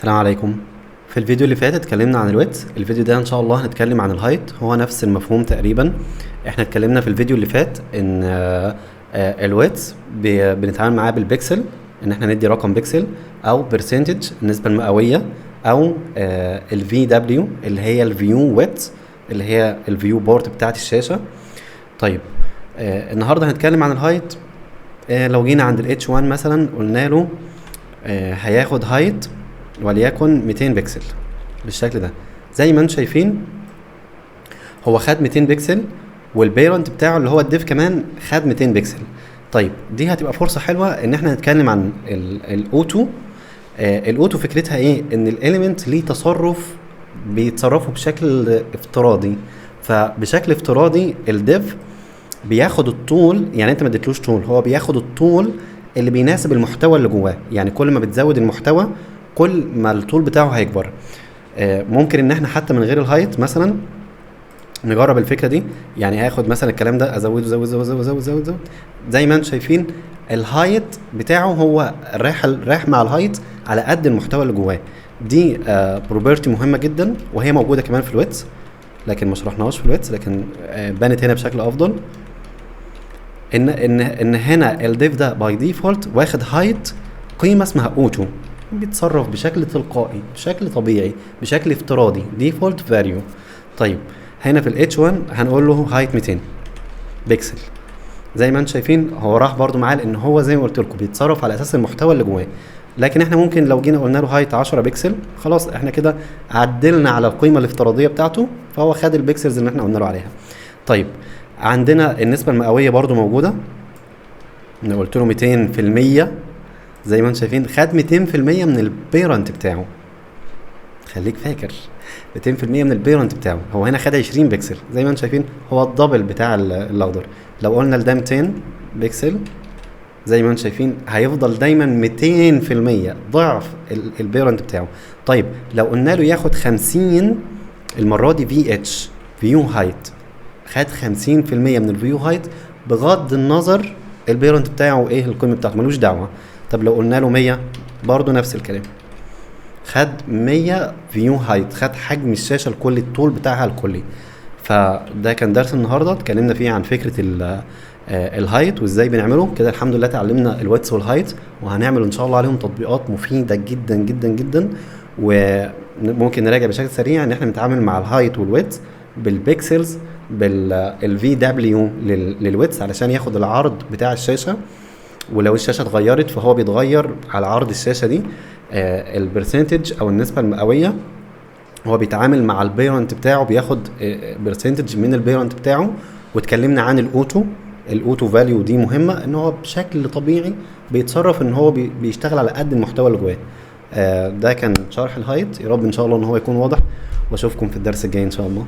السلام عليكم. في الفيديو اللي فات اتكلمنا عن ال width، الفيديو ده ان شاء الله هنتكلم عن ال height، هو نفس المفهوم تقريبا. احنا اتكلمنا في الفيديو اللي فات ان ال width بنتعامل معاه بالبكسل، ان احنا ندي رقم بكسل او percentage النسبة المئويه، او ال VW اللي هي ال view width اللي هي ال viewport بتاعت الشاشة. طيب، النهارده هنتكلم عن ال height. لو جينا عند ال H1 مثلا قلنا له هياخد height وليكن 200 بكسل بالشكل ده، زي ما انتم شايفين هو خد 200 بكسل، وال parent بتاعه اللي هو ال div كمان خد 200 بكسل. طيب دي هتبقى فرصة حلوة ان احنا نتكلم عن ال auto. ال auto فكرتها ايه؟ ان ال element ليه تصرف، بيتصرفوا بشكل افتراضي. فبشكل افتراضي ال div بياخد الطول، يعني انت ما اديتلوش طول، هو بياخد الطول اللي بيناسب المحتوى اللي جواه. يعني كل ما بتزود المحتوى كل ما الطول بتاعه هيكبر. ممكن ان احنا حتى من غير ال height مثلا نجرب الفكرة دي. يعني هاخد مثلا الكلام ده ازوده زود زود زود زود زود زود، زي ما انتم شايفين ال height بتاعه هو رايح مع ال height على قد المحتوى اللي جواه. دي property مهمة جدا، وهي موجودة كمان في ال width، لكن ما شرحناهاش في ال width، لكن بانت هنا بشكل افضل. ان هنا ال div ده by default واخد height قيمة اسمها auto، بيتصرف بشكل تلقائي، بشكل طبيعي، بشكل افتراضي، default value. طيب هنا في ال H1 هنقول له height 200 بكسل، زي ما انتم شايفين هو راح برده معاه، لان هو زي ما قلت لكم بيتصرف على اساس المحتوى اللي جواه. لكن احنا ممكن لو جينا قلنا له height 10 بكسل، خلاص احنا كده عدلنا على القيمة الافتراضية بتاعته، فهو خد ال pixels اللي احنا قلنا له عليها. طيب عندنا النسبة المئويه برده موجودة، انا قلت له ميتين في المية، زي ما انتم شايفين خد ميتين في المية من ال parent بتاعه. خليك فاكر ميتين في المية من ال parent بتاعه، هو هنا خد 20 بكسل، زي ما انتم شايفين هو ال double بتاع الاخضر. لو قلنا لده 200 بكسل، زي ما انتم شايفين هيفضل دايما ميتين في المية ضعف ال parent بتاعه. طيب لو قلنا له ياخد 50 المرة دي VH view height، خد خمسين في المية من ال view height بغض النظر ال parent بتاعه ايه القيمة بتاعته، ملوش دعوة. طب لو قلنا له 100 برضه نفس الكلام، خد 100 view height، خد حجم الشاشة الكلي، الطول بتاعها الكلي. فده كان درس النهارده، اتكلمنا فيه عن فكرة ال height وازاي بنعمله كده. الحمد لله اتعلمنا ال width وال height، وهنعمل ان شاء الله عليهم تطبيقات مفيدة جدا جدا جدا. وممكن نراجع بشكل سريع ان احنا بنتعامل مع ال height وال width بال pixels، بال VW لل width علشان ياخد العرض بتاع الشاشة، ولو الشاشة اتغيرت فهو بيتغير على عرض الشاشة دي. ال percentage او النسبة المئويه هو بيتعامل مع ال parent بتاعه، بياخد percentage من ال parent بتاعه. واتكلمنا عن ال auto، ال auto value دي مهمة، ان هو بشكل طبيعي بيتصرف ان هو بيشتغل على قد المحتوى اللي جواه. ده كان شرح ال height، يا رب ان شاء الله ان هو يكون واضح، واشوفكم في الدرس الجاي ان شاء الله.